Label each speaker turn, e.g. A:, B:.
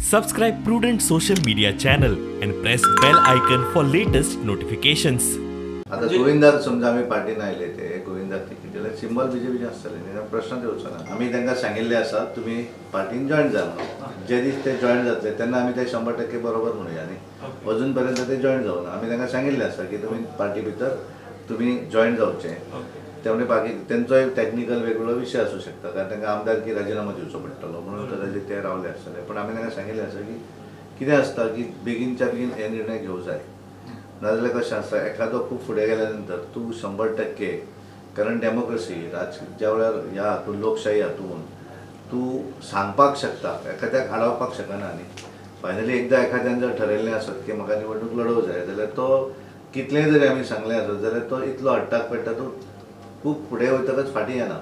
A: Subscribe Prudent Social Media channel and press bell icon for latest notifications.
B: आता गोविंदाक समजा आमी पार्टीन आयले ते गोविंदाक तिकीट दिल्यार सिंबल बीजेपीचें आसतलें न्ही, प्रश्नच येवचो ना. आमी तांकां सांगिल्लें आसा तुमी पार्टीन जॉयन जा म्हणून. जे दीस ते जॉयन जातले तेन्ना आमी ते 100% बरोबर म्हणुया न्ही. अजून पर्यंत ते जॉयन जावना. आमी तांकां सांगिल्लें आसा की तुमी पार्टी भितर तुमी जॉयन जावचें. त्यामुळे बाकी तेंचो एक टॅक्निकल वेगळो विशय आसूं शकता, कारण तांकां आमदारकी राजिनामो दिवचो पडटलो म्हणून कदाचित ते रावले आसतले. पण आमी तांकां सांगिल्लें आसा की कितें आसता की बेगीनच्या बेगीन हे निर्णय घेवं जाय, नाजाल्यार कशें आसता एखादो खूब फुडें गेल्या नंतर तूं 100%, कारण डेमोक्रेसी ज्या वेळार ह्या हातून लोकशाही हातून तूं सांगपाक शकता, एखाद्याक आडावपाक शकना न्ही. फायनली एकदां एखाद्यान जर ठरयल्लें आसत की म्हाका निवडणूक लडोवंक जाय जाल्यार तो कितलेंय जरी आमी सांगलें आसत जाल्यार तो इतलो हट्टाक पेट्टा, तो खूब फुडें वयतकच फाटीं येना.